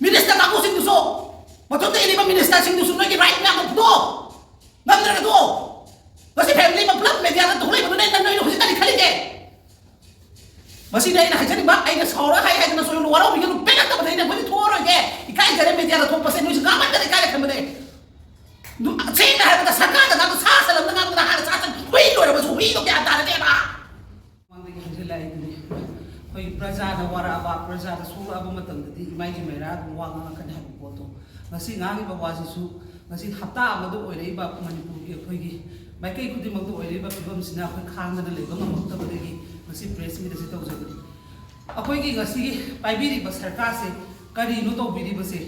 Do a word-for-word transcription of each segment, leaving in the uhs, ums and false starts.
Minister ꯀꯥꯡꯕꯨꯁꯤꯡꯗꯨꯁꯨ, ꯃꯊꯛꯇ ꯏꯜꯂꯤꯕ ꯃꯤꯅꯤꯁꯇꯔꯁꯤꯡꯗꯨꯁꯨ ꯅꯣꯏꯒꯤ right ꯃꯌꯥꯝꯗꯣ ꯐꯨꯗꯣꯛꯑꯣ꯫ ꯉꯝꯗ꯭ꯔꯒꯗꯣ ꯉꯁꯤ ꯐꯦꯃꯤꯂꯤ ꯑꯃ ꯄꯨꯂꯞ ꯃꯦꯗꯤꯌꯥꯗ ꯊꯣꯛꯂꯛꯏꯕꯗꯨꯅ ꯅꯪ, ꯅꯣꯏꯅ ꯍꯧꯖꯤꯛ ꯀꯔꯤ ꯈꯜꯂꯤꯒꯦ? ꯃꯁꯤꯗꯤ ꯑꯩꯅ ꯍꯥꯏꯖꯅꯤꯡꯕ, ꯑꯩꯅ ꯁꯥꯎꯔ ꯍꯥꯏ ꯍꯥꯏꯗꯅ ꯁꯣꯏꯅ ꯋꯥꯔꯧꯕꯤꯒꯅꯨ, ꯄꯦꯜꯂꯛꯇꯕꯗ ꯑꯩꯅ ꯑꯩꯈꯣꯏꯗꯤ ꯊꯣꯛꯑꯔꯣꯏꯒꯦ꯫ ꯏꯀꯥꯏꯖꯔꯦ, ꯃꯦꯗꯤꯌꯥꯗ ꯊꯣꯛꯄꯁꯦ ꯅꯣꯏꯁꯨ ꯉꯥꯡꯃꯟꯗꯅ ꯏꯀꯥꯏꯔꯦ ꯈꯟꯕꯅꯦ꯫ ꯑꯗꯨ ꯁꯦꯡꯅ ꯍꯥꯏꯔꯕꯗ ꯁꯔꯀꯥꯔꯗ ꯉꯥꯡꯕ ꯁꯥ ꯁꯟ ꯑꯃꯗ ꯉꯥꯡꯕꯗ ꯍꯥꯟꯅ ꯁꯥ ꯁꯟ ꯍꯨꯏ ꯂꯣꯏꯔꯕꯁꯨ ꯍꯨꯏꯗꯣ ꯒ꯭ꯌꯥꯟ ꯇꯥꯔꯗꯦꯕ꯫ ꯃꯃꯥꯡꯗꯒꯤ ꯍꯟꯖꯤꯜꯂꯛꯏꯗꯨꯅꯤ꯫ ꯑꯩꯈꯣꯏ ꯄ꯭ꯔꯖꯥꯅ ꯋꯥꯔꯛꯑꯕ, ꯄ꯭ꯔꯖꯥꯗ ꯁꯣꯛꯂꯛꯑꯕ ꯃꯇꯝꯗꯗꯤ ꯏꯃꯥꯏꯒꯤ ꯃꯩꯔꯥ ꯑꯗꯨꯝ ꯋꯥ ꯉꯥꯡꯉꯛꯀꯅꯤ ꯍꯥꯏꯕ ꯄꯣꯠꯇꯣ ꯉꯁꯤ ꯉꯥꯡꯉꯤꯕ ꯋꯥꯁꯤꯁꯨ ꯉꯁꯤ ꯍꯞꯇꯥ ꯑꯃꯗ ꯑꯣꯏꯔꯛꯏꯕ ꯃꯅꯤꯄꯨꯔꯒꯤ ꯑꯩꯈꯣꯏꯒꯤ ꯃꯥꯏꯀꯩ ꯈꯨꯗꯤꯡꯃꯛꯇ ꯑꯣꯏꯔꯛꯏꯕ ꯐꯤꯕꯝꯁꯤꯅ ꯑꯩꯈꯣꯏ ꯈꯥꯡꯗꯅ ꯂꯩꯕ ꯉꯝꯃꯛꯇꯕꯗꯒꯤ ꯉꯁꯤ ꯄ꯭ꯔꯦꯁ ꯃꯤꯠ ꯑꯁꯤ ꯇꯧꯖꯕꯅꯤ꯫ ꯑꯩꯈꯣꯏꯒꯤ ꯉꯁꯤꯒꯤ ꯄꯥꯏꯕꯤꯔꯤꯕ ꯁꯔꯀꯥꯔꯁꯦ ꯀꯔꯤꯅꯣ ꯇꯧꯕꯤꯔꯤꯕꯁꯦ?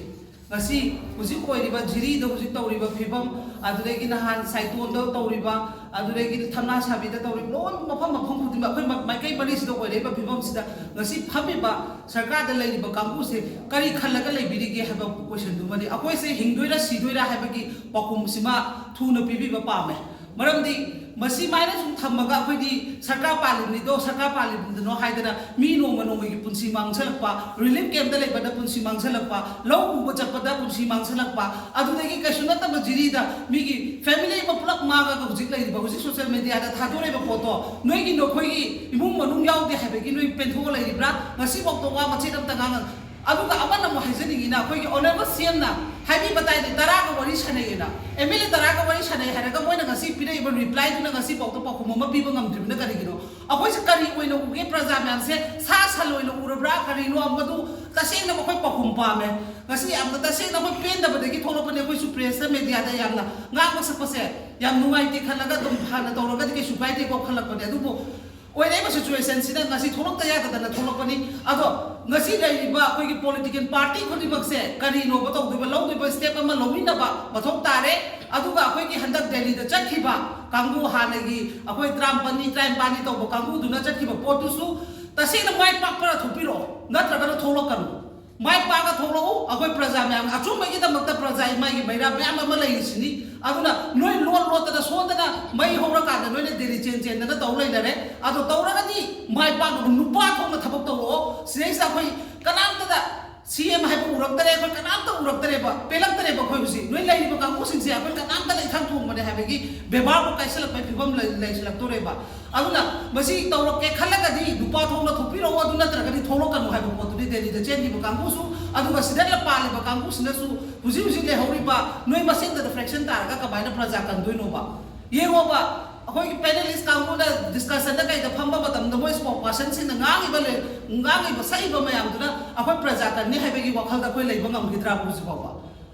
ꯉꯁꯤ ꯍꯧꯖꯤꯛ ꯑꯣꯏꯔꯤꯕ ꯖꯤꯔꯤꯗ ꯍꯧꯖꯤꯛ ꯇꯧꯔꯤꯕ ꯐꯤꯕꯝ, ꯑꯗꯨꯗꯒꯤ ꯅꯍꯥꯟ ꯁꯥꯏꯇꯣꯟꯗ ꯇꯧꯔꯤꯕ, ꯑꯗꯨꯗꯒꯤ ꯊꯝꯅꯥ ꯁꯥꯕꯤꯗ ꯇꯧꯔꯤꯕ, ꯂꯣꯏ ꯃꯐꯝ ꯃꯐꯝ ꯈꯨꯗꯤꯡꯃꯛ ꯑꯩꯈꯣꯏ ꯃ-, ꯃꯥꯏꯀꯩ ꯃꯔꯤꯁꯤꯗ ꯑꯣꯏꯔꯛꯏꯕ ꯐꯤꯕꯝꯁꯤꯗ ꯉꯁꯤ ꯐꯝꯃꯤꯕ ꯁꯔꯀꯥꯔꯗ ꯂꯩꯔꯤꯕ ꯀꯥꯡꯕꯨꯁꯦ ꯀꯔꯤ ꯈꯜꯂꯒ ꯂꯩꯕꯤꯔꯤꯒꯦ ꯍꯥꯏꯕ ꯀꯣꯏꯁꯟꯗꯨꯃꯗꯤ, ꯑꯩꯈꯣꯏꯁꯦ ꯍꯤꯡꯗꯣꯏꯔꯥ ꯁꯤꯗꯣꯏꯔꯥ ꯍꯥꯏꯕꯒꯤ ꯄꯥꯎꯈꯨꯝꯁꯤꯃ ꯊꯨꯅ ꯄꯤꯕꯤꯕ ꯄꯥꯝꯃꯦ꯫ ꯃꯔꯝꯗꯤ ꯃꯁꯤꯃꯥꯏꯅ ꯁꯨꯝ ꯊꯝꯃꯒ ꯑꯩꯈꯣꯏꯗꯤ ꯁꯔꯀꯥꯔ ꯄꯥꯜꯂꯤꯕꯅꯤꯗꯣ, ꯁꯔꯀꯥꯔ ꯄꯥꯜꯂꯤꯕꯅꯤꯗꯅꯣ ꯍꯥꯏꯗꯅ ꯃꯤ ꯅꯣꯡꯃ ꯅꯣꯡꯃꯒꯤ ꯄꯨꯟꯁꯤ ꯃꯥꯡꯁꯜꯂꯛꯄ, ꯔꯤꯂꯤꯐ ꯀꯦꯝꯞꯇ ꯂꯩꯕꯗ ꯄꯨꯟꯁꯤ ꯃꯥꯡꯁꯜꯂꯛꯄ, ꯂꯧ ꯎꯕ ꯆꯠꯄꯗ ꯄꯨꯟꯁꯤ ꯃꯥꯡꯁꯜꯂꯛꯄ, ꯑꯗꯨꯗꯒꯤ ꯀꯩꯁꯨ ꯅꯠꯇꯕ ꯖꯤꯔꯤꯗ ꯃꯤꯒꯤ ꯐꯦꯃꯤꯂꯤ ꯑꯃ ꯄꯨꯂꯞ ꯃꯥꯡꯉꯒ ꯍꯧꯖꯤꯛ ꯂꯩꯔꯤꯕ, ꯍꯧꯖꯤꯛ ꯁꯣꯁꯤꯌꯦꯜ ꯃꯦꯗꯤꯌꯥꯗ ꯊꯥꯗꯣꯔꯛꯏꯕ ꯄꯣꯠꯇꯣ, ꯅꯣꯏꯒꯤ, ꯅꯈꯣꯏꯒꯤ ꯏꯃꯨꯡ ꯃꯅꯨꯡ ꯌꯥꯎꯗꯦ ꯍꯥꯏꯕꯒꯤ ꯅꯣꯏ ꯄꯦꯟꯊꯣꯛꯑ ꯂꯩꯔꯤꯕ꯭ꯔꯥ? ꯉꯁꯤꯐꯥꯎꯗ ꯋꯥ ꯃꯆꯦꯠ ꯑꯝꯇ ꯉꯥꯡꯉ-, ꯑꯗꯨꯒ ꯑꯃꯅ ꯑꯃꯨꯛ ꯍꯥꯏꯖꯅꯤꯡꯉꯤꯅ, ꯑꯩꯈꯣꯏꯒꯤ ꯑꯣꯅꯔꯦꯕꯜ ꯁꯤ ꯑꯦꯝꯅ ꯍꯥꯏꯕꯤꯕ ꯇꯥꯏꯅꯦ, ꯇꯔꯥꯒ ꯋꯥꯔꯤ ꯁꯥꯟꯅꯩꯌꯦꯅ, ꯑꯦꯝ ꯑꯦꯜ ꯑꯦ ꯇꯔꯥꯒ ꯋꯥꯔꯤ ꯁꯥꯟꯅꯩ ꯍꯥꯏꯔꯒ ꯃꯣꯏꯅ ꯉꯁꯤ ꯄꯤꯔꯛꯏꯕ ꯔꯤꯄ꯭ꯂꯥꯏꯗꯨꯅ ꯉꯁꯤꯐꯥꯎꯗ ꯄꯥꯎꯈꯨꯝ ꯑꯃ ꯄꯤꯕ ꯉꯝꯗ꯭ꯔꯤꯕꯅ ꯀꯔꯤꯒꯤꯅꯣ? ꯑꯩꯈꯣꯏꯁꯦ ꯀꯔꯤ ꯑꯣꯏꯅ ꯎꯒꯦ? ꯄ꯭ꯔꯖꯥ ꯃꯌꯥꯝꯁꯦ ꯁꯥ ꯁꯟ ꯑꯣꯏꯅ ꯎꯔꯕ꯭ꯔꯥ? ꯀꯔꯤꯅꯣ? ꯃꯗꯨ ꯇꯁꯦꯡꯅ ꯑꯩꯈꯣꯏ ꯄꯥꯎꯈꯨꯝ ꯄꯥꯝꯃꯦ꯫ ꯉꯁꯤ ꯌꯥꯝꯅ ꯇꯁꯦꯡꯅ ꯑꯩꯈꯣꯏ ꯄꯦꯟꯗꯕꯗꯒꯤ ꯊꯣꯛꯂꯛꯄꯅꯦ꯫ ꯑꯩꯈꯣꯏꯁꯨ ꯄ꯭ꯔꯦꯁꯇ, ꯃꯦꯗꯤꯌꯥꯗ ꯌꯥꯝꯅ ꯉꯥꯡꯕ ꯁꯛꯄꯁꯦ ꯌꯥꯝ ꯅꯨꯡꯉꯥꯏꯇꯦ ꯈꯜꯂꯒ ꯑꯗꯨꯝ ꯍꯥꯟꯅ ꯇꯧꯔꯒꯗꯤ ꯀꯩꯁꯨ ꯀꯥꯏꯗꯦꯀꯣ ꯈꯜꯂꯛꯄꯅꯦ꯫ ꯑꯗꯨꯕꯨ ꯑꯣꯏꯔꯛꯏꯕ ꯁꯤꯆꯨꯋꯦꯁꯟꯁꯤꯗ ꯉꯁꯤ ꯊꯣꯛꯂꯛꯇ ꯌꯥꯗꯗꯅ ꯊꯣꯛꯂꯛꯄꯅꯤ꯫ ꯑꯗꯣ ꯉꯁꯤ ꯂꯩꯔꯤꯕ ꯑꯩꯈꯣꯏꯒꯤ ꯄꯣꯂꯤꯇꯤꯀꯦꯜ ꯄꯥꯔꯇꯤ ꯈꯨꯗꯤꯡꯃꯛꯁꯦ ꯀꯔꯤꯅꯣꯕ ꯇꯧꯗꯣꯏꯕ? ꯂꯧꯗꯣꯏꯕ ꯁ꯭ꯇꯦꯞ ꯑꯃ ꯂꯧꯃꯤꯟꯅꯕ ꯃꯊꯧ ꯇꯥꯔꯦ꯫ ꯑꯗꯨꯒ ꯑꯩꯈꯣꯏꯒꯤ ꯍꯟꯗꯛ ꯗꯦꯜꯂꯤꯗ ꯆꯠꯈꯤꯕ ꯀꯥꯡꯕꯨ, ꯍꯥꯟꯅꯒꯤ ꯑꯩꯈꯣꯏ ꯇꯔꯥꯃꯥꯄꯟꯅꯤ, ꯇꯔꯥꯅꯤꯄꯥꯟꯅꯤ ꯇꯧꯕ ꯀꯥꯡꯕꯨꯗꯨꯅ ꯆꯠꯈꯤꯕ ꯄꯣꯠꯇꯨꯁꯨ ꯇꯁꯦꯡꯅ ꯃꯥꯏ ꯄꯥꯛꯄꯔ ꯊꯣꯛꯄꯤꯔꯛꯑꯣ, ꯅꯠꯇ꯭ꯔꯒꯅ ꯊꯣꯛꯂꯛꯀꯅꯨ꯫ ꯃꯥꯏ ꯄꯥꯛꯑꯒ ꯊꯣꯛꯂꯛꯎ꯫ ꯑꯩꯈꯣꯏ ꯄ꯭ꯔꯖꯥ ꯃꯌꯥꯝ ꯑꯆꯨꯝꯕꯒꯤꯗꯃꯛꯇ ꯄ꯭ꯔꯖꯥ ꯏꯃꯥꯒꯤ ꯃꯩꯔꯥ ꯃꯌꯥꯝ ꯑꯃ ꯂꯩꯔꯤꯁꯤꯅꯤ꯫ ꯑꯗꯨꯅ ꯅꯣꯏ ꯂꯣꯠ ꯂꯣꯠꯇꯅ ꯁꯣꯟꯗꯅ ꯃꯩ ꯍꯧꯔꯀꯥꯟꯗ ꯅꯣꯏꯅ ꯗꯦꯜꯂꯤ ꯆꯦꯟ ꯆꯦꯟꯗꯅ ꯇꯧ ꯂꯩꯅꯔꯦ꯫ ꯑꯗꯣ ꯇꯧꯔꯒꯗꯤ ꯃꯥꯏ ꯄꯥꯛꯅꯕ ꯅꯨꯄꯥ ꯊꯣꯛꯅ ꯊꯕꯛ ꯇꯧꯔꯛꯑꯣ꯫ ꯁꯤꯗꯩꯁꯤꯗ ꯑꯩꯈꯣꯏ ꯀꯅꯥꯝꯇꯗ ꯁꯤ ꯑꯦꯝ ꯍꯥꯏꯕ ꯎꯔꯛꯇꯔꯦ, ꯑꯩꯈꯣꯏ ꯀꯅꯥꯝꯇ ꯎꯔꯛꯇꯔꯦꯕ, ꯄꯦꯜꯂꯛꯇꯔꯦꯕ꯫ ꯑꯩꯈꯣꯏ ꯍꯧꯖꯤꯛ ꯅꯣꯏ ꯂꯩꯔꯤꯕ ꯀꯥꯡꯕꯨꯁꯤꯡꯁꯦ ꯑꯩꯈꯣꯏ ꯀꯅꯥꯝꯇꯅ ꯏꯊꯛ ꯊꯣꯡꯕꯅꯦ ꯍꯥꯏꯕꯒꯤ ꯕꯦꯕꯥꯔꯕꯨ ꯀꯥꯏꯁꯜꯂꯛꯄꯒꯤ ꯐꯤꯕꯝ ꯂꯩ- ꯂꯩꯁꯤꯜꯂꯛꯇꯣꯔꯦꯕ꯫ ꯑꯗꯨꯅ ꯃꯁꯤ ꯇꯧꯔꯛꯀꯦ ꯈꯜꯂꯒꯗꯤ ꯅꯨꯄꯥ ꯊꯣꯛꯅ ꯊꯣꯛꯄꯤꯔꯛꯑꯣ, ꯑꯗꯨ ꯅꯠꯇ꯭ꯔꯒꯗꯤ ꯊꯣꯛꯂꯛꯀꯅꯨ ꯍꯥꯏꯕ ꯄꯣꯠꯇꯨꯗꯤ ꯗꯦꯜꯂꯤꯗ ꯆꯦꯟꯈꯤꯕ ꯀꯥꯡꯕꯨꯁꯨ, ꯑꯗꯨꯒ ꯁꯤꯗ ꯄꯥꯜꯂꯤꯕ ꯀꯥꯡꯕꯨꯁꯤꯅꯁꯨ ꯍꯧꯖꯤꯛ ꯍꯧꯖꯤꯛ ꯂꯩꯍꯧꯔꯤꯕ ꯅꯣꯏ ꯃꯁꯦꯟꯗ ꯐ꯭ꯔꯦꯛꯁꯟ ꯇꯥꯔꯒ ꯀꯃꯥꯏꯅ ꯄ꯭ꯔꯖꯥ ꯀꯟꯗꯣꯏꯅꯣꯕ? ꯌꯦꯡꯉꯣꯕ, ꯑꯩꯈꯣꯏꯒꯤ ꯄꯦꯅꯦꯂꯤꯁ ꯀꯥꯡꯕꯨꯅ ꯗꯤꯁꯀꯁꯟꯗ ꯀꯩꯗ ꯐꯝꯕ ꯃꯇꯝꯗ ꯃꯣꯏ ꯁ꯭ꯄꯣꯛ ꯄꯥꯔꯁꯟꯁꯤꯡꯅ ꯉꯥꯡꯉꯤꯕ ꯂꯩ- ꯉꯥꯡꯉꯤꯕ ꯁꯛꯏꯕ ꯃꯌꯥꯝꯗꯨꯅ ꯑꯩꯈꯣꯏ ꯄ꯭ꯔꯖꯥ ꯀꯟꯅꯤ ꯍꯥꯏꯕꯒꯤ ꯋꯥꯈꯜꯗ ꯑꯩꯈꯣꯏ ꯂꯩꯕ ꯉꯝꯈꯤꯗ꯭ꯔꯥ ꯍꯧꯖꯤꯛ ꯐꯥꯎꯕ?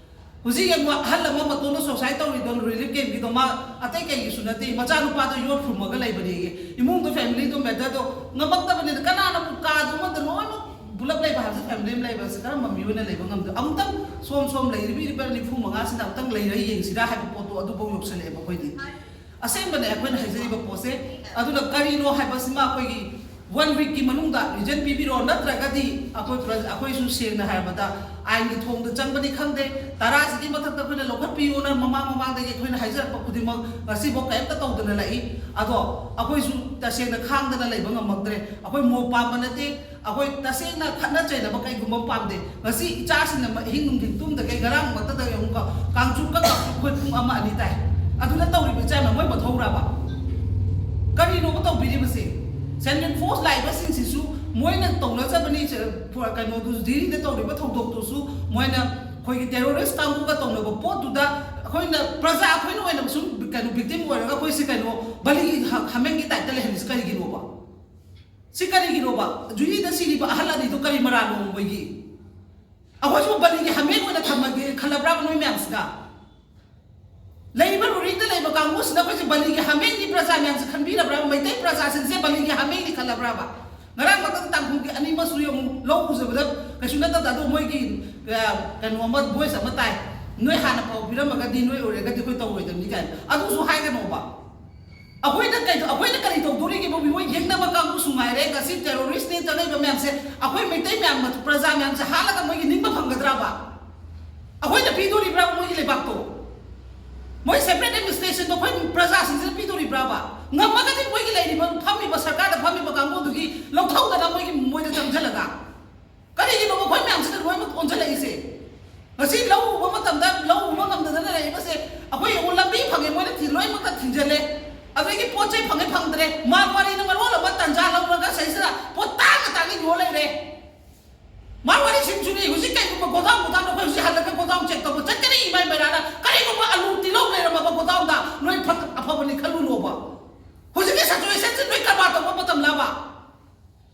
ꯍꯧꯖꯤꯛ ꯌꯦꯡꯉꯨ, ꯑꯍꯜ ꯑꯃ ꯃꯇꯣꯟꯗ ꯁꯨꯁꯥꯏꯠ ꯇꯧꯔꯤꯗꯣ ꯔꯤꯂꯤꯐ ꯀꯦꯝꯒꯤꯗꯣ, ꯃꯥ ꯑꯇꯩ ꯀꯩꯒꯤꯁꯨ ꯅꯠꯇꯦ, ꯃꯆꯥꯅꯨꯄꯥꯗꯣ ꯌꯣꯠ ꯐꯨꯝꯃꯒ ꯂꯩꯕꯅꯦꯌꯦ, ꯏꯃꯨꯡꯗꯣ, ꯐꯦꯃꯤꯂꯤꯗꯣ, ꯃꯦꯇꯔꯗꯣ ꯉꯝꯃꯛꯇꯕꯅꯤꯅ꯫ ꯀꯅꯥꯅꯕꯨ ꯀꯥꯗꯨ ꯑꯃꯗ ꯂꯣꯏꯅꯃꯛ ꯄꯨꯂꯞ ꯂꯩꯕ ꯍꯥꯏꯕꯁꯤ, ꯐꯦꯃꯤꯂꯤ ꯑꯃ ꯂꯩꯕꯁꯤ ꯀꯔꯝꯕ ꯃꯤꯑꯣꯏꯅ ꯂꯩꯕ ꯉꯝꯗꯣꯏ? ꯑꯃꯨꯛꯇꯪ ꯁꯣꯝ ꯁꯣꯝ ꯂꯩꯔꯤꯕ ꯏꯔꯤꯕ ꯅꯤꯐꯨ ꯃꯉꯥꯁꯤꯅ ꯑꯃꯨꯛꯇꯪ ꯂꯩꯔ ꯌꯦꯡꯁꯤꯔꯥ ꯍꯥꯏꯕ ꯄꯣꯠꯇꯣ ꯑꯗꯨꯐꯥꯎ ꯌꯧꯁꯜꯂꯛꯑꯦꯕ ꯑꯩꯈꯣꯏꯗꯤ꯫ ꯑꯁꯦꯡꯕꯅꯦ ꯑꯩꯈꯣꯏꯅ ꯍꯥꯏꯖꯔꯤꯕ ꯄꯣꯠꯁꯦ꯫ ꯑꯗꯨꯅ ꯀꯔꯤꯅꯣ ꯍꯥꯏꯕꯁꯤꯃ ꯑꯩꯈꯣꯏꯒꯤ ꯋꯥꯟ ꯋꯤꯛꯀꯤ ꯃꯅꯨꯡꯗ ꯔꯤꯖꯟ ꯄꯤꯕꯤꯔꯣ, ꯅꯠꯇ꯭ꯔꯒꯗꯤ ꯑꯩꯈꯣꯏ ꯄ꯭ꯔ- ꯑꯩꯈꯣꯏꯁꯨ ꯁꯦꯡꯅ ꯍꯥꯏꯔꯕꯗ ꯑꯥꯏꯟꯒꯤ ꯊꯣꯡꯗ ꯆꯪꯕꯅꯤ ꯈꯪꯗꯦ, ꯇꯔꯥꯁꯤꯒꯤ ꯃꯊꯛꯇ ꯑꯩꯈꯣꯏꯅ ꯂꯧꯈꯠꯄꯤꯌꯣꯅ ꯃꯃꯥꯡ ꯃꯃꯥꯡꯗꯒꯤ ꯑꯩꯈꯣꯏꯅ ꯍꯥꯏꯖꯔꯛꯄ ꯈꯨꯗꯤꯡꯃꯛ ꯉꯁꯤꯐꯥꯎ ꯀꯔꯤꯝꯇ ꯇꯧꯗꯅ ꯂꯥꯛꯏ꯫ ꯑꯗꯣ ꯑꯩꯈꯣꯏꯁꯨ ꯇꯁꯦꯡꯅ ꯈꯥꯡꯗꯅ ꯂꯩꯕ ꯉꯝꯃꯛꯇ꯭ꯔꯦ꯫ ꯑꯩꯈꯣꯏ ꯃꯣꯞ ꯄꯥꯝꯕ ꯅꯠꯇꯦ, ꯑꯩꯈꯣꯏ ꯇꯁꯦꯡꯅ ꯈꯠꯅ ꯆꯩꯅꯕ ꯀꯩꯒꯨꯝꯕ ꯑꯃ ꯄꯥꯝꯗꯦ꯫ ꯉꯁꯤ ꯏꯆꯥꯁꯤꯡꯅ ꯑꯍꯤꯡ ꯅꯨꯡꯊꯤꯟ ꯇꯨꯝꯗꯈꯩ ꯉꯔꯥꯡ ꯃꯛꯇꯗ ꯑꯃꯨꯛꯀ ꯀꯥꯡꯆꯨꯞꯀ ꯀꯥꯡꯆꯨꯞ ꯑꯩꯈꯣꯏ ꯄꯨꯡ ꯑꯃ ꯑꯅꯤ ꯇꯥꯏ꯫ ꯑꯗꯨꯅ ꯇꯧꯔꯤꯕ ꯏꯆꯥꯅ ꯃꯣꯏ ꯃꯊꯧꯔꯕ? ꯀꯔꯤꯅꯣꯕ ꯇꯧꯕꯤꯔꯤꯕꯁꯦ? ꯁꯦꯟꯇ꯭ꯔꯦꯜ ꯐꯣꯔꯁ ꯂꯥꯛꯏꯕꯁꯤꯡꯁꯤꯁꯨ ꯃꯣꯏꯅ ꯇꯧꯅꯖꯕꯅꯤ꯫ ꯆ- ꯐ- ꯀꯩꯅꯣꯗꯨ ꯗꯤꯜꯂꯤꯗ ꯇꯧꯔꯤꯕ ꯊꯧꯗꯣꯛꯇꯨꯁꯨ ꯃꯣꯏꯅ ꯑꯩꯈꯣꯏꯒꯤ ꯇꯦꯔꯣꯔꯤꯁ ꯀꯥꯡꯕꯨꯒ ꯇꯧꯅꯕ ꯄꯣꯠꯇꯨꯗ ꯑꯩꯈꯣꯏꯅ ꯄ꯭ꯔꯖꯥ ꯑꯩꯈꯣꯏꯅ ꯑꯣꯏꯅ ꯁꯨꯝ ꯀꯩꯅꯣ ꯚꯤꯛꯇꯤꯝ ꯑꯣꯏꯔꯒ ꯑꯩꯈꯣꯏꯁꯦ ꯀꯩꯅꯣ ꯕꯂꯤꯒꯤ ꯍ- ꯍꯥꯃꯦꯡꯒꯤ ꯇꯥꯏꯞꯇ ꯂꯩꯍꯜꯂꯤꯁꯦ ꯀꯔꯤꯒꯤꯅꯣꯕ? ꯁꯤ ꯀꯔꯤꯒꯤꯅꯣꯕ? ꯖꯨꯔꯤꯗ ꯁꯤꯔꯤꯕ ꯑꯍꯜ ꯑꯅꯤꯗꯨ ꯀꯔꯤ ꯃꯔꯥꯜꯅꯣ ꯃꯣꯏꯒꯤ? ꯑꯩꯈꯣꯏꯁꯨ ꯕꯂꯤꯒꯤ ꯍꯥꯃꯦꯡ ꯑꯣꯏꯅ ꯊꯝꯃꯒꯦ ꯈꯜꯂꯕ꯭ꯔꯥꯕ ꯅꯣꯏ ꯃꯌꯥꯝꯁꯤꯅ? ꯂꯩꯔꯤꯕ ꯔꯨꯔꯤꯗ ꯂꯩꯕ ꯀꯥꯡꯕꯨꯁꯤꯅ ꯑꯩꯈꯣꯏꯁꯦ ꯕꯂꯤꯒꯤ ꯍꯥꯃꯦꯡꯅꯤ ꯄ꯭ꯔꯖꯥ ꯃꯌꯥꯝꯁꯦ ꯈꯟꯕꯤꯔꯕ꯭ꯔꯥꯕ? ꯃꯩꯇꯩ ꯄ꯭ꯔꯖꯥꯁꯤꯡꯁꯦ ꯕꯂꯤꯒꯤ ꯍꯥꯃꯦꯡꯅꯤ ꯈꯜꯂꯕ꯭ꯔꯥꯕ? ꯉꯔꯥꯡ ꯃꯇꯝ ꯇꯥꯡꯈꯨꯜꯒꯤ ꯑꯅꯤꯃꯛꯁꯨ ꯌꯦꯡꯉꯨ, ꯂꯧ ꯎꯖꯕꯗ ꯀꯩꯁꯨ ꯅꯠꯇꯕꯗ, ꯑꯗꯣ ꯃꯣꯏꯒꯤ ꯑ, ꯀꯩꯅꯣ ꯑꯃ, ꯚꯣꯏꯁ ꯑꯃ ꯇꯥꯏ, "ꯅꯣꯏ ꯍꯥꯟꯅ ꯄꯥꯎ ꯄꯤꯔꯝꯃꯒꯗꯤ ꯅꯣꯏ ꯑꯣꯏꯔꯒꯗꯤ ꯑꯩꯈꯣꯏ ꯇꯧꯔꯣꯏꯗꯕꯅꯤ" ꯀꯥꯏꯅ꯫ ꯑꯗꯨꯁꯨ ꯍꯥꯏꯒꯅꯣꯕ꯫ ꯑꯩꯈꯣꯏꯅ ꯀꯩꯗꯣ ꯑꯩꯈꯣꯏꯅ ꯀꯔꯤ ꯇꯧꯗꯣꯔꯤꯒꯦꯕ? ꯃꯣꯏ ꯌꯦꯡꯅꯕ ꯀꯥꯡꯕꯨꯁꯨ ꯉꯥꯏꯔꯦ, ꯉꯁꯤ ꯇꯦꯔꯣꯔꯤꯁꯅꯦ ꯆꯠꯂꯛꯏꯕ ꯃꯌꯥꯝꯁꯦ, ꯑꯩꯈꯣꯏ ꯃꯩꯇꯩ ꯃꯌꯥꯝ, ꯄ꯭ꯔꯖꯥ ꯃꯌꯥꯝꯁꯦ ꯍꯥꯠꯂꯒ ꯃꯣꯏꯒꯤ ꯅꯤꯡꯕ ꯐꯪꯒꯗ꯭ꯔꯕ? ꯑꯩꯈꯣꯏꯅ ꯄꯤꯗꯣꯔꯤꯕ꯭ꯔꯥ ꯃꯣꯏꯒꯤ ꯂꯩꯕꯥꯛꯇꯣ? ꯃꯣꯏ ꯁꯦꯄꯔꯦꯠ ꯑꯦꯗꯃꯤꯅꯤꯁꯇ꯭ꯔꯦꯁꯟꯗꯣ ꯑꯩꯈꯣꯏ ꯄ꯭ꯔꯖꯥꯁꯤꯡꯁꯤꯅ ꯄꯤꯗꯣꯔꯤꯕ꯭ꯔꯥꯕ? ꯉꯝꯃꯒꯗꯤ ꯃꯣꯏꯒꯤ ꯂꯩꯔꯤꯕ, ꯐꯝꯃꯤꯕ ꯁꯔꯀꯥꯔꯗ ꯐꯝꯃꯤꯕ ꯀꯥꯡꯕꯨꯗꯨꯒꯤ ꯂꯧꯊꯧꯗꯅ ꯃꯣꯏꯒꯤ, ꯃꯣꯏꯗ ꯆꯪꯁꯤꯜꯂꯒ꯫ ꯀꯔꯤꯒꯤꯅꯣ ꯑꯩꯈꯣꯏ ꯃꯌꯥꯝꯁꯤꯗ ꯂꯣꯏ ꯆꯣꯟꯁꯤꯜꯂꯛꯏꯁꯦ꯫ ꯉꯁꯤ ꯂꯧ ꯎꯕ ꯃꯇꯝꯗ ꯂꯧ ꯎꯕ ꯉꯝꯗꯗꯅ ꯂꯩꯔꯤꯕꯁꯦ, ꯑꯩꯈꯣꯏ ꯌꯦꯡꯉꯨ, ꯂꯝꯕꯤ ꯐꯪꯉꯦ ꯃꯣꯏꯅ ꯊꯤ ꯂꯣꯏꯅꯃꯛꯇ ꯊꯤꯡꯖꯤꯜꯂꯦ꯫ ꯑꯗꯒꯤ ꯄꯣꯠ ꯆꯩ ꯐꯪꯉꯦ ꯐꯪꯗ꯭ꯔꯦ, ꯃꯥꯜ ꯋꯥꯔꯤꯅ ꯃꯔꯣꯜ ꯑꯃ ꯇꯟꯖꯥ ꯂꯧꯔꯒ ꯁꯩꯁꯤꯗ ꯄꯣꯠ ꯇꯥꯡꯅ ꯇꯥꯡꯅ ꯌꯣꯜ ꯂꯩꯔꯦ꯫ ꯃꯥꯜ ꯋꯥꯔꯤꯁꯤꯡꯁꯨꯅꯤ ꯍꯧꯖꯤꯛ ꯀꯩꯒꯨꯝꯕ ꯒꯣꯗꯥꯎꯟ ꯒꯣꯗꯥꯎꯟꯗ ꯑꯩꯈꯣꯏ ꯍꯧꯖꯤꯛ ꯍꯜꯂꯒ ꯒꯣꯗꯥꯎꯟ ꯆꯦꯛ ꯇꯧꯕ ꯆꯠꯀꯅꯤ ꯏꯃꯥ ꯏꯃꯥꯏꯔꯥꯅ, ꯀꯔꯤꯒꯨꯝꯕ ꯑꯂꯨ ꯇꯤꯜꯍꯧ ꯂꯩꯔꯝꯃꯕ ꯒꯣꯗꯥꯎꯟꯗ ꯅꯣꯏ ꯐꯠ ꯑꯐꯕꯅꯤ ꯈꯜꯂꯨꯅꯣꯕ꯫ ꯍꯧꯖꯤꯛꯀꯤ ꯁꯤꯆꯨꯋꯦꯁꯟꯁꯤ ꯅꯣꯏ ꯀꯔꯕꯥꯔ ꯇꯧꯕ ꯃꯇꯝꯂꯕ?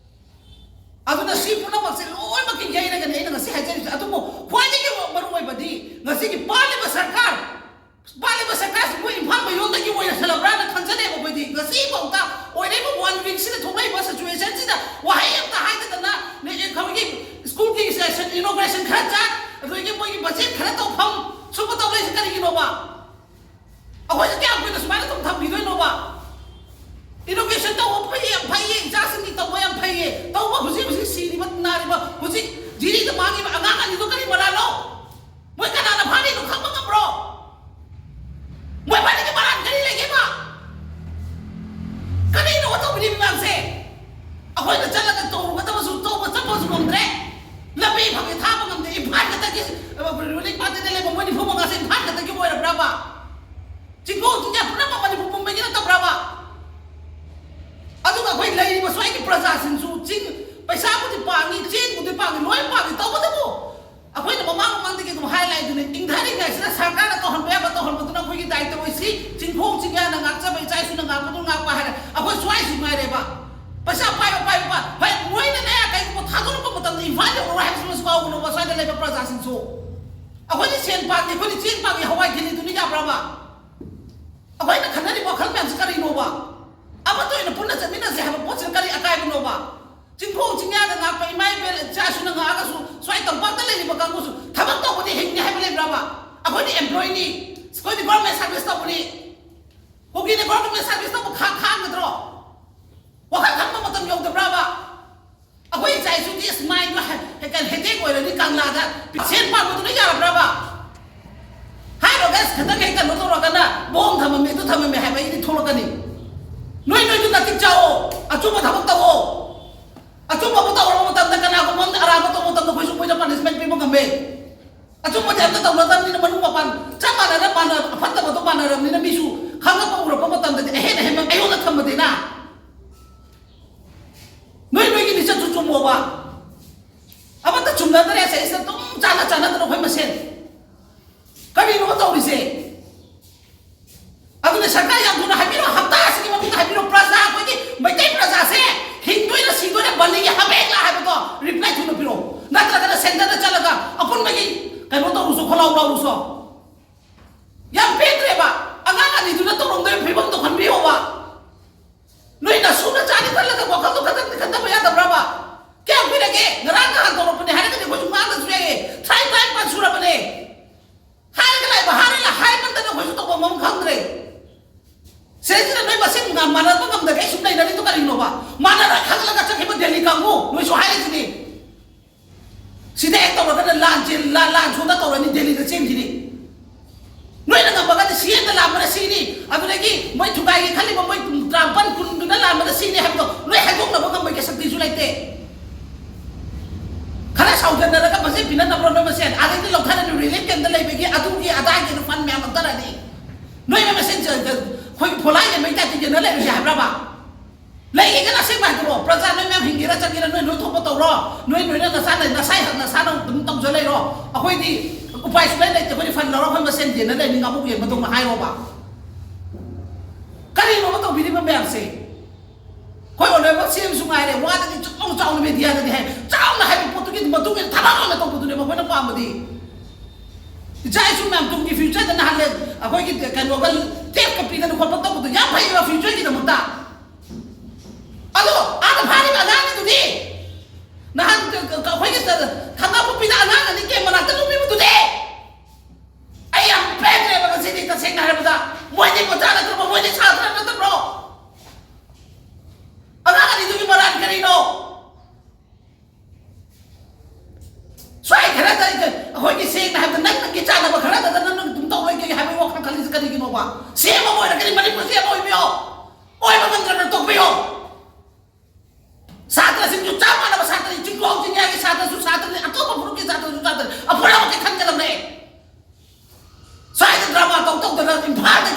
ꯑꯗꯨꯅ ꯁꯤ ꯄꯨꯝꯅꯃꯛꯁꯦ ꯂꯣꯏꯅꯃꯛꯀꯤ ꯌꯩꯔꯒꯅꯤ ꯑꯩꯅ ꯉꯁꯤ ꯍꯥꯏꯖꯔꯤꯁꯦ꯫ ꯑꯗꯨꯕꯨ ꯈ꯭ꯋꯥꯏꯗꯒꯤ ꯃꯔꯨ ꯑꯣꯏꯕꯗꯤ ꯉꯁꯤꯒꯤ ꯄꯥꯜꯂꯤꯕ ꯁꯔꯀꯥꯔ, ꯄꯥꯜꯂꯤꯕ ꯁꯔꯀꯥꯔꯁꯤꯕꯨ ꯏꯝꯐꯥꯜ ꯃꯌꯣꯟꯗꯒꯤ ꯑꯣꯏꯔꯁꯜꯂꯕ꯭ꯔꯥꯅ ꯈꯟꯖꯗꯦꯕ ꯑꯩꯈꯣꯏꯗꯤ꯫ ꯉꯁꯤꯐꯥꯎꯗ ꯑꯣꯏꯔꯤꯕ ꯋꯥꯟ ꯋꯤꯛꯁꯤꯗ ꯊꯣꯛꯂꯛꯏꯕ ꯁꯤꯆꯨꯋꯦꯁꯟꯁꯤꯗ ꯋꯥꯍꯩ ꯑꯃꯇ ꯍꯥꯏꯗꯗꯅ, ꯑꯩꯈꯣꯏꯒꯤ ꯁ꯭ꯀꯨꯜꯒꯤ ꯏꯅꯣꯒ꯭ꯔꯦꯁꯟ ꯈꯔ ꯆꯠ, ꯑꯗꯨꯗꯒꯤ ꯃꯣꯏꯒꯤ ꯕꯖꯦꯠ ꯈꯔ ꯇꯧꯐꯝ, ꯁꯨꯝꯕ ꯇꯧ ꯂꯩꯔꯤꯁꯦ ꯀꯔꯤꯒꯤꯅꯣꯕ? ꯑꯩꯈꯣꯏꯁꯦ ꯀꯌꯥꯝ ꯀꯨꯏꯅ ꯁꯨꯃꯥꯏꯅ ꯑꯗꯨꯝ ꯊꯝꯕꯤꯗꯣꯏꯅꯣꯕ? ꯏꯅꯣꯒ꯭ꯔꯦꯁꯟ ꯇꯧꯕ ꯐꯩꯌꯦ, ꯌꯥꯝ ꯐꯩꯌꯦ, ꯏꯆꯥꯁꯤꯡꯒꯤ ꯇꯧꯕ ꯌꯥꯝ ꯐꯩꯌꯦ꯫ ꯇꯧꯕ ꯍꯧꯖꯤꯛ ꯍꯧꯖꯤꯛ ꯁꯤꯔꯤꯕ ꯅꯥꯔꯤꯕ, ꯍꯧꯖꯤꯛ ꯖꯤꯔꯤꯗ ꯃꯥꯡꯉꯤꯕ ꯑꯉꯥꯡ ꯑꯅꯤꯗꯣ ꯀꯔꯤ ꯃꯔꯥꯜꯅꯣ? ꯃꯣꯏ ꯀꯅꯥꯅ ꯐꯥꯔꯤꯅꯣ ꯈꯪꯕ ꯉꯝꯕ꯭ꯔꯣ? ꯃꯣꯏ ꯐꯥꯔꯤꯒꯤ ꯃꯔꯥꯜ ꯀꯔꯤ ꯂꯩꯒꯦꯕ? ꯀꯔꯤꯅꯣ ꯇꯧꯕꯤꯔꯤꯕ ꯃꯌꯥꯝꯁꯦ? ꯑꯩꯈꯣꯏꯅ ꯆꯠꯂꯒ ꯇꯧꯔꯨꯒꯗꯕꯁꯨ ꯇꯧꯕ ꯆꯠꯄꯁꯨ ꯉꯝꯗ꯭ꯔꯦ꯫ ꯂꯝꯕꯤ ꯐꯪꯉꯦ ꯊꯥꯕ ꯉꯝꯗꯦ꯫ ꯏꯝꯐꯥꯜ ꯈꯛꯇꯒꯤ, ꯑ, ꯔꯨꯂꯤꯡ ꯄꯥꯔꯇꯤꯗ ꯂꯩꯕ ꯃꯣꯏ ꯅꯤꯐꯨ ꯃꯉꯥꯁꯦ ꯏꯝꯐꯥꯜ ꯈꯛꯇꯒꯤ ꯑꯣꯏꯔꯕ꯭ꯔꯕ? ꯆꯤꯡꯈꯣꯡ ꯆꯤꯡꯌꯥ ꯄꯨꯝꯅꯃꯛ ꯃꯅꯤꯄꯨꯔ ꯄꯨꯝꯕꯒꯤ ꯅꯠꯇꯕ꯭ꯔꯕ? ꯑꯗꯨꯒ ꯑꯩꯈꯣꯏ ꯂꯩꯔꯤꯕ ꯁ꯭ꯋꯥꯏꯒꯤ ꯄ꯭ꯔꯖꯥꯁꯤꯡꯁꯨ ꯆꯤꯡ, ꯄꯩꯁꯥꯕꯨꯗꯤ ꯄꯥꯡꯉꯤ, ꯆꯦꯡꯕꯨꯗꯤ ꯄꯥꯡꯉꯤ, ꯂꯣꯏ ꯄꯥꯡꯉꯤ, ꯇꯧꯕꯇꯕꯨ ꯑꯩꯈꯣꯏꯅ ꯃꯃꯥꯡ ꯃꯃꯥꯡꯗꯒꯤ ꯑꯗꯨꯝ ꯍꯥꯏ ꯂꯥꯛꯏꯗꯨꯅꯤ, ꯏꯪꯊꯔꯤꯉꯩꯁꯤꯗ ꯁꯔꯀꯥꯔꯅ ꯇꯧꯍꯟꯕ ꯌꯥꯕ ꯇꯧꯍꯟꯕꯗꯨꯅ ꯑꯩꯈꯣꯏꯒꯤ ꯗꯥꯏꯇ ꯑꯣꯏꯁꯤ꯫ ꯆꯤꯡꯈꯣꯡ ꯆꯤꯡꯌꯥꯅ ꯉꯥꯛꯆꯕ, ꯏꯆꯥ ꯏꯁꯨꯅ ꯉꯥꯛꯄꯗꯨ ꯉꯥꯛꯄ ꯍꯥꯏꯔꯦ꯫ ꯑꯩꯈꯣꯏ ꯁ꯭ꯋꯥꯏꯁꯨ ꯉꯥꯏꯔꯦꯕ꯫ ꯄꯩꯁꯥ ꯄꯥꯏꯕ ꯄꯥꯏꯕ ꯄꯥꯏ-, ꯍꯣꯏ, ꯃꯣꯏꯅꯅꯦ ꯀꯩꯒꯨꯝꯕ ꯊꯥꯗꯣꯔꯛꯄ ꯃꯇꯝꯗ ꯏꯝꯐꯥꯜ ꯌꯧꯔꯔꯣꯏ ꯍꯥꯏꯕꯁꯤꯃꯁꯨ ꯀꯥꯎꯒꯅꯣꯕ, ꯁ꯭ꯋꯥꯏꯗ ꯂꯩꯕ ꯄ꯭ꯔꯖꯥꯁꯤꯡꯁꯨ꯫ ꯑꯩꯈꯣꯏꯗꯤ ꯁꯦꯟ ꯄꯥꯝꯗꯦ, ꯑꯩꯈꯣꯏꯗꯤ ꯆꯦꯡ ꯄꯥꯝꯃꯤ, ꯍꯋꯥꯏ ꯊꯤꯜꯂꯤꯗꯨꯅꯤ ꯌꯥꯕ꯭ꯔꯕ? ꯑꯩꯈꯣꯏꯅ ꯈꯟꯅꯔꯤꯕ ꯋꯥꯈꯜ ꯃꯌꯥꯝꯁꯤ ꯀꯔꯤꯅꯣꯕ? ꯑꯃꯠꯇ ꯑꯣꯏꯅ ꯄꯨꯟꯅ ꯆꯠꯃꯤꯟꯅꯁꯦ ꯍꯥꯏꯕ ꯄꯣꯠꯁꯤꯅ ꯀꯔꯤ ꯑꯀꯥꯏꯕꯅꯣꯕ? ꯆꯤꯡꯈꯣꯡ ꯆꯤꯡꯌꯥꯗ ꯉꯥꯛꯄ ꯏꯃꯥ ꯏꯕꯦꯜ ꯏꯆꯥꯁꯨꯅ ꯉꯥꯛꯑꯒꯁꯨ ꯁ꯭ꯋꯥꯏ ꯇꯝꯄꯥꯛꯇ ꯂꯩꯔꯤꯕ ꯀꯥꯡꯕꯨꯁꯨ ꯊꯕꯛ ꯇꯧꯕꯗꯤ ꯍꯤꯡꯅꯤ ꯍꯥꯏꯕ ꯂꯩꯕ꯭ꯔꯕ? ꯑꯩꯈꯣꯏꯗꯤ ꯑꯦꯝꯄ꯭ꯂꯣꯏꯅꯤ, ꯑꯩꯈꯣꯏꯗꯤ ꯒꯣꯔꯃꯦꯟ ꯁꯥꯔꯚꯤꯁ ꯇꯧꯕꯅꯤ꯫ ꯀꯨꯀꯤꯅ ꯒꯣꯔꯃꯦꯟ ꯁꯥꯔꯚꯤꯁ ꯇꯧꯕ ꯈꯥ-, ꯈꯥꯡꯒꯗ꯭ꯔꯣ? ꯋꯥꯈꯜ ꯈꯟꯕ ꯃꯇꯝ ꯌꯧꯗꯕ꯭ꯔꯕ? ꯑꯩꯈꯣꯏ ꯏꯆꯥ ꯏꯁꯨꯗꯤ ꯑꯁ ꯃꯥꯏꯗꯣ ꯍꯦ-, ꯍꯦ-, ꯀꯩꯅꯣ ꯍꯦꯗꯦꯛ ꯑꯣꯏꯔꯗꯤ ꯀꯪꯂꯥꯗ ꯁꯦꯟ ꯄꯥꯝꯕꯗꯨꯅ ꯌꯥꯔꯕ꯭ꯔꯕ? ꯍꯥꯏꯔꯣꯒ ꯑꯁ ꯈꯤꯇꯪ ꯍꯦꯛ ꯀꯩꯅꯣ ꯇꯧꯔꯒꯅ ꯕꯣꯝ ꯊꯝꯃꯝꯃꯦ, ꯑꯗꯨ ꯊꯝꯃꯝꯃꯦ ꯍꯥꯏꯕ ꯑꯩꯗꯤ ꯊꯣꯛꯂꯛꯀꯅꯤ꯫ ꯅꯣꯏ ꯅꯣꯏꯗꯨ ꯅꯇꯤꯛ ꯆꯥꯑꯣ, ꯑꯆꯨꯝꯕ ꯊꯕꯛ ꯇꯧꯑꯣ꯫ ꯑꯆꯨꯝꯕ ꯑꯃ ꯇꯧꯔꯕ ꯃꯇꯝꯗ ꯀꯅꯥꯒꯨꯝꯕ ꯑꯃꯅ ꯑꯔꯥꯟꯕ ꯇꯧꯕ ꯃꯇꯝꯗ ꯑꯩꯈꯣꯏꯁꯨ ꯃꯣꯏꯗ ꯄꯅꯤꯁꯃꯦꯟ ꯄꯤꯕ ꯉꯝꯃꯤ꯫ ꯅꯤꯅ ꯃꯤꯁꯨ ꯈꯪꯉꯛꯄ ꯎꯔꯛꯄ ꯃꯇꯝꯗꯗꯤ ꯑꯍꯦꯟ ꯑꯍꯦꯟꯕ ꯑꯩꯉꯣꯟꯗ ꯊꯝꯕꯗꯤꯅ ꯅꯣꯏ ꯅꯣꯏꯒꯤ ꯂꯤꯆꯠꯁꯨ ꯆꯨꯝꯃꯣꯕ꯫ ꯑꯃꯠꯇ ꯆꯨꯝꯅꯗ꯭ꯔꯦ ꯁꯤꯗꯩꯁꯤꯗ ꯑꯗꯨꯝ ꯆꯥꯅ ꯆꯥꯅꯗꯅ ꯑꯩꯈꯣꯏ ꯃꯁꯦꯟ ꯀꯔꯤꯅꯣ ꯇꯧꯔꯤꯁꯦ? ꯑꯗꯨꯅ ꯁꯔꯀꯥꯔ ꯌꯥꯝ ꯊꯨꯅ ꯍꯥꯏꯕꯤꯔꯣ, ꯍꯞꯇꯥ ꯑꯁꯤꯒꯤ ꯃꯅꯨꯡꯗ ꯍꯥꯏꯕꯤꯔꯣ꯫ ꯄ꯭ꯔꯖꯥ, ꯑꯩꯈꯣꯏꯒꯤ ꯃꯩꯇꯩ ꯄ꯭ꯔꯖꯥꯁꯦ ꯍꯤꯡꯗꯣꯏꯔ ꯁꯤꯗꯣꯏꯔ, ꯕꯂꯤꯒꯤ ꯍꯥꯃꯦꯡꯂ ꯍꯥꯏꯕꯗꯣ ꯔꯤꯄ꯭ꯂꯥꯏ ꯊꯨꯅ ꯄꯤꯔꯛꯑꯣ꯫ ꯅꯠꯇ꯭ꯔꯒꯅ ꯁꯦꯟꯇꯔꯗ ꯆꯠꯂꯒ ꯑꯄꯨꯟꯕꯒꯤ ꯀꯩꯅꯣ ꯇꯧꯔꯨꯁꯣ, ꯈꯣꯜꯂꯥꯎ ꯂꯥꯎꯔꯨꯁꯣ꯫ ꯌꯥꯝ ꯄꯦꯟꯗ꯭ꯔꯦꯕ꯫ ꯑꯉꯥꯡ ꯑꯅꯤꯗꯨꯅ ꯇꯧꯔꯝꯗꯣꯏꯕ ꯐꯤꯕꯝꯗꯣ ꯈꯟꯕꯤꯌꯣꯕ꯫ ꯅꯣꯏ ꯅꯁꯨ ꯅꯆꯥꯅꯤ ꯈꯜꯂꯒ ꯋꯥꯈꯜꯗꯣ ꯈꯛꯇꯪꯗꯤ ꯈꯟꯊꯕ ꯌꯥꯗꯕ꯭ꯔꯕ? ꯀꯌꯥꯝ ꯀꯨꯏꯔꯒꯦ? ꯉꯔꯥꯡ ꯅꯍꯥꯟ ꯇꯧꯔꯛꯄꯅꯦ ꯍꯥꯏꯔꯒꯗꯤ ꯑꯩꯈꯣꯏꯁꯨ ꯉꯥꯡꯗꯁꯨ ꯌꯥꯏꯌꯦ꯫ ꯊ꯭ꯔꯥꯏ ꯇ꯭ꯔꯥꯏ ꯄꯥꯟ ꯁꯨꯔꯕꯅꯦ꯫ ꯍꯥꯏꯔꯒ ꯂꯥꯛꯏꯕ ꯍꯥꯏꯔꯒ ꯍꯥꯏꯃꯟꯗꯅ ꯑꯩꯈꯣꯏꯁꯨ ꯇꯧꯐꯝ ꯑꯃ ꯈꯪꯗ꯭ꯔꯦ꯫ ꯁꯤꯗꯩꯁꯤꯗ ꯅꯣꯏ ꯃꯁꯦꯟ ꯉꯥ-, ꯃꯥꯟꯅꯕ ꯉꯝꯗꯒꯩ ꯁꯨꯝ ꯂꯩꯅꯔꯤꯗꯣ ꯀꯔꯤꯒꯤꯅꯣꯕ? ꯃꯥꯟꯅꯔ ꯈꯪꯂꯒ ꯆꯠꯈꯤꯕ ꯗꯦꯜꯂꯤ ꯀꯥꯡꯕꯨ ꯅꯣꯏꯁꯨ ꯍꯥꯏꯔꯤꯁꯤꯅꯤ꯫ ꯁꯤꯗ ꯍꯦꯛ ꯇꯧꯔꯒꯅ ꯂꯥꯟ ꯆꯦꯟ-, ꯂꯥꯟ, ꯂꯥꯟ ꯁꯣꯝꯗ ꯇꯧꯔꯅꯤ, ꯗꯦꯜꯂꯤꯗ ꯆꯦꯟꯈꯤꯅꯤ꯫ ꯅꯣꯏꯅ ꯉꯝꯃꯒꯗꯤ ꯁꯤ ꯑꯦꯝꯅ ꯂꯥꯟꯕꯅ ꯁꯤꯅꯤ, ꯑꯗꯨꯗꯒꯤ ꯃꯣꯏ ꯊꯨꯒꯥꯏꯒꯦ ꯈꯜꯂꯤꯕ ꯃꯣꯏ ꯇꯔꯥꯃꯥꯄꯟ ꯀꯨꯟꯗꯨꯅ ꯂꯥꯟꯕꯅ ꯁꯤꯅꯤ ꯍꯥꯏꯕꯗꯣ ꯅꯣꯏ ꯍꯥꯏꯗꯣꯛꯅꯕ ꯉꯝꯕꯒꯤ ꯁꯛꯇꯤꯁꯨ ꯂꯩꯇꯦ꯫ ꯈꯔ ꯁꯥꯎꯖꯟꯅꯔꯒ ꯃꯁꯦꯟ ꯄꯤꯅꯅꯕ꯭ꯔꯣ ꯅꯣꯏ ꯃꯁꯦꯟ? ꯑꯗꯩꯗꯤ ꯂꯧꯊꯔꯅꯤ, ꯔꯤꯂꯤꯐ ꯀꯦꯝꯗ ꯂꯩꯕꯒꯤ ꯑꯗꯨꯒꯤ ꯑꯗꯥꯒꯤ ꯐꯟ ꯃꯌꯥꯝ ꯂꯧꯊꯔꯅꯤ꯫ ꯅꯣꯏ ꯃꯁꯦꯟ ꯆ-, ꯆ-, ꯑꯩꯈꯣꯏꯒꯤ ꯐꯣꯂꯥꯏ ꯂꯩꯃꯩ ꯇꯥꯏꯞꯇ ꯌꯦꯟꯅ ꯂꯩꯔꯁꯦ ꯍꯥꯏꯕ꯭ꯔꯕ? ꯂꯩꯒꯦꯒꯅ ꯑꯁꯦꯡꯕ ꯍꯥꯏꯗꯣꯔꯛꯑꯣ꯫ ꯄ꯭ꯔꯖꯥ ꯅꯣꯏ ꯃꯌꯥꯝ ꯍꯤꯡꯒꯦꯔꯥ ꯆꯠꯀꯦꯔꯥ ꯅꯣꯏ ꯅꯣꯏ ꯊꯣꯛꯄ ꯇꯧꯔꯣ꯫ ꯅꯣꯏ ꯅꯣꯏꯅ ꯅꯁꯥꯅ, ꯅꯁꯥꯏ ꯅꯁꯥꯅ ꯑꯗꯨꯝ ꯇꯧꯖ ꯂꯩꯔꯣ꯫ ꯑꯩꯈꯣꯏꯗꯤ ꯎꯄꯥꯏ ꯁꯨꯡꯂꯩ ꯂꯩꯇꯦ꯫ ꯑꯩꯈꯣꯏꯗꯤ ꯐꯟ ꯂꯧꯔ ꯑꯩꯈꯣꯏ ꯃꯁꯦꯟ ꯌꯦꯟꯅ ꯂꯩꯅꯤ, ꯉꯥꯃꯨꯛ ꯌꯦꯟꯕꯗꯧꯅ ꯍꯥꯏꯔꯣꯕ꯫ ꯀꯔꯤꯅꯣꯕ ꯇꯧꯕꯤꯔꯤꯕ ꯃꯌꯥꯝꯁꯦ? ꯑꯩꯈꯣꯏ ꯑꯣꯅꯔꯦꯕꯜ ꯁꯤ ꯑꯦꯝꯁꯨ ꯉꯥꯏꯔꯦ, ꯋꯥꯗꯗꯤ ꯆꯥꯎꯅ ꯆꯥꯎꯅ ꯃꯦꯗꯤꯌꯥꯗꯗꯤ ꯍꯥꯏ, ꯆꯥꯎꯅ ꯍꯥꯏꯕ ꯄꯣꯠꯇꯨꯒꯤ ꯃꯇꯨꯡ ꯏꯟꯅ ꯊꯕꯛ ꯑꯣꯏꯅ ꯇꯧꯕꯗꯨꯅꯦꯕ ꯑꯩꯈꯣꯏꯅ ꯄꯥꯝꯕꯗꯤ꯫ ꯏꯆꯥ ꯏꯁꯨ ꯃꯌꯥꯝ ꯇꯨꯡꯒꯤ ꯐ꯭ꯌꯨꯆꯔꯗ ꯅꯍꯥꯟ ꯑꯩꯈꯣꯏꯒꯤ ꯀꯩꯅꯣꯒ ꯇꯦꯞꯀ ꯄꯤꯗꯅ ꯈꯣꯠꯄ ꯇꯧꯕꯗꯣ ꯌꯥꯝ ꯐꯩꯌꯦꯕ ꯐ꯭ꯌꯨꯆꯔꯒꯤꯗꯃꯛꯇ꯫ ꯑꯗꯣ ꯑꯥꯗ ꯐꯥꯔꯤꯕ ꯑꯉꯥꯡꯒꯤꯗꯨꯗꯤ ꯅꯍꯥꯟ ꯑꯩꯈꯣꯏꯒꯤ ꯈꯥꯡꯉꯕꯣꯛꯄꯤꯗ ꯑꯉꯥꯡ ꯑꯅꯤ ꯀꯦꯝ ꯃꯅꯥꯛꯇ ꯂꯨꯞꯄꯤꯕꯗꯨꯗꯤ ꯑꯩ ꯌꯥꯝ ꯄꯦꯟꯗ꯭ꯔꯦꯕ ꯉꯁꯤꯗꯤ꯫ ꯇꯁꯦꯡꯅ ꯍꯥꯏꯔꯕꯗ ꯃꯣꯏꯗꯤ ꯃꯆꯥ ꯅꯠꯇ꯭ꯔꯕ? ꯃꯣꯏꯗꯤ ꯁꯥꯇ꯭ꯔ ꯅꯠꯇꯕ꯭ꯔꯣ? ꯑꯉꯥꯡ ꯑꯅꯤꯗꯨꯒꯤ ꯃꯔꯥꯜ ꯀꯔꯤꯅꯣ? ꯁ꯭ꯋꯥꯏ ꯈꯔꯗ ꯑꯩꯈꯣꯏꯒꯤ ꯁꯦꯡꯅ ꯍꯥꯏꯕꯗ ꯅꯪ ꯅꯪꯒꯤ ꯆꯥꯅꯕ ꯈꯔꯗ ꯅꯪ ꯅꯪ ꯑꯗꯨꯝ ꯇꯧ ꯂꯩꯒꯦ ꯍꯥꯏꯕꯒꯤ ꯋꯥꯈꯜ ꯈꯜꯂꯤꯁꯦ ꯀꯔꯤꯒꯤꯅꯣꯕ? ꯁꯤ ꯑꯦꯝ ꯑꯃ ꯑꯣꯏꯔꯒꯗꯤ ꯃꯅꯤꯄꯨꯔ ꯁꯤ ꯑꯦꯝ ꯑꯣꯏꯕꯤꯌꯣ꯫ ꯑꯣꯏꯕ ꯉꯝꯗ꯭ꯔꯒꯅ ꯇꯣꯛꯄꯤꯌꯣ꯫ ꯁꯥꯇ꯭ꯔꯁꯤꯡꯁꯨ ꯆꯞ ꯃꯥꯟꯅꯕ ꯁꯥꯇ꯭ꯔꯅꯤ, ꯆꯤꯡꯈꯣꯡ ꯆꯤꯡꯌꯥꯒꯤ ꯁꯥꯇ꯭ꯔꯁꯨ ꯁꯥꯇ꯭ꯔꯅꯤ, ꯑꯇꯣꯞꯄ ꯐꯨꯔꯨꯞꯀꯤ ꯁꯥꯇ꯭ꯔꯁꯨ ꯁꯥꯇ꯭ꯔꯅꯤ, ꯑꯐꯨꯔꯥꯃꯛꯀꯤ ꯈꯟꯒꯗꯕꯅꯦ꯫ ꯁ꯭ꯋꯥꯏꯗ ꯗ꯭ꯔꯃꯥ ꯇꯧ ꯇꯧꯗꯅ ꯏꯝꯐꯥꯜꯗ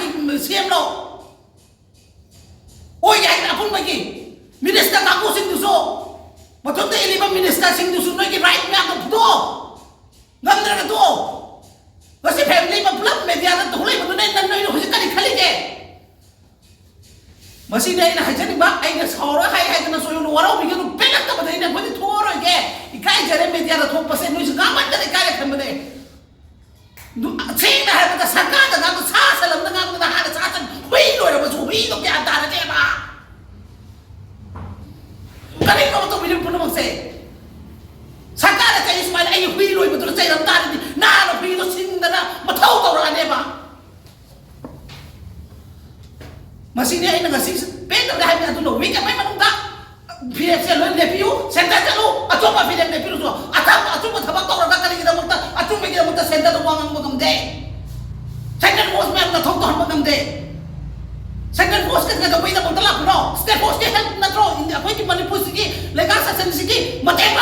ꯃꯁꯤꯅꯤ ꯑꯩꯅ ꯍꯥꯏꯖꯅꯤꯡꯕ꯫ ꯑꯩꯅ ꯁꯥꯎꯔ ꯍꯥꯏ ꯍꯥꯏꯗꯅ ꯁꯣꯏꯅ ꯋꯥꯔꯧꯕꯤꯒꯅꯨ꯫ ꯄꯦꯜꯂꯛꯇꯕꯗ ꯑꯩꯅ ꯑꯩꯈꯣꯏꯗꯤ ꯊꯣꯛꯑꯔꯣꯏꯒꯦ꯫ ꯏꯀꯥꯏꯖꯔꯦ꯫ ꯃꯦꯗꯤꯌꯥꯗ ꯊꯣꯛꯄꯁꯦ ꯅꯣꯏꯁꯨ ꯉꯥꯡꯃꯟꯗꯅ ꯏꯀꯥꯏꯔꯦ ꯈꯟꯕꯅꯦ꯫ ꯅꯨ-, ꯁꯦꯡꯅ ꯍꯥꯏꯔꯕꯗ ꯁꯔꯀꯥꯔꯗ ꯉꯥꯡꯕ, ꯁꯥ ꯁꯟ ꯑꯃꯗ ꯉꯥꯡꯕꯗ ꯍꯥꯟꯅ ꯁꯥ ꯁꯟ ꯍꯨꯏ ꯂꯣꯏꯔꯕꯁꯨ ꯍꯨꯏꯗꯣ ꯒ꯭ꯌꯥꯟ ꯇꯥꯔꯗꯦꯕ꯫ ꯀꯔꯤꯅꯣ ꯇꯧꯕꯤꯔꯤꯕ ꯄꯨꯝꯅꯃꯛꯁꯦ? ꯁꯔꯀꯥꯔꯅ ꯆꯩ ꯁꯨꯃꯥꯏꯅ ꯑꯩꯒꯤ ꯍꯨꯏ ꯂꯣꯏꯕꯗꯨꯅ ꯆꯩꯔꯝ ꯇꯥꯔꯗꯤ ꯅꯍꯥꯟꯅ ꯍꯨꯏꯗꯣ ꯁꯤꯡꯗꯅ ꯃꯊꯧ ꯇꯧꯔꯛꯑꯅꯦꯕ꯫ ꯃꯁꯤꯅꯤ ꯑꯩꯅ ꯉꯁꯤ ꯄꯦꯟꯗꯕꯗ ꯍꯥꯏꯕꯅꯤ꯫ ꯑꯗꯨꯅ ꯋꯤꯛ ꯑꯃꯒꯤ ꯃꯅꯨꯡꯗ ꯐꯤꯔꯦꯞꯁꯦ ꯂꯣꯏ ꯂꯦꯞꯄꯤꯌꯨ꯫ ꯁꯦꯟꯇꯔ ꯆꯠꯂꯨ꯫ ꯑꯆꯨꯝꯕ ꯐꯤꯔꯦꯞ ꯂꯦꯞꯄꯤꯔꯨꯁꯨ꯫ ꯑꯆꯨꯝꯕ, ꯑꯆꯨꯝꯕ ꯊꯕꯛ ꯇꯧꯔꯒ ꯀꯔꯤꯒꯤꯗꯃꯛꯇ, ꯑꯆꯨꯝꯕꯒꯤꯗꯃꯛꯇ ꯁꯦꯟꯇꯔꯗ ꯋꯥ ꯉꯥꯡꯕ ꯉꯝꯗꯦ? ꯁꯦꯟꯇ꯭ꯔꯦꯜ ꯐꯣꯔꯁ ꯃꯌꯥꯝ ꯅꯊꯧ ꯇꯧꯍꯟꯕ ꯉꯝꯗꯦ꯫ ꯁꯦꯟꯇ꯭ꯔꯦꯜ ꯐꯣꯔꯁꯀ ꯀꯩꯗꯧꯕꯒꯤꯗꯃꯛꯇ ꯂꯥꯛꯄꯅꯣ? ꯁ꯭ꯇꯦꯠ ꯐꯣꯔꯁꯀꯤ ꯍꯦꯜꯞ ꯅꯠꯇ꯭ꯔꯣ? ꯏꯟꯗꯤꯌꯥ, ꯑꯩꯈꯣꯏꯒꯤ ꯃꯅꯤꯄꯨꯔꯁꯤꯒꯤ ꯂꯩꯉꯥꯛ ꯁꯥꯁꯟꯁꯤꯒꯤ ꯃꯇꯦꯡ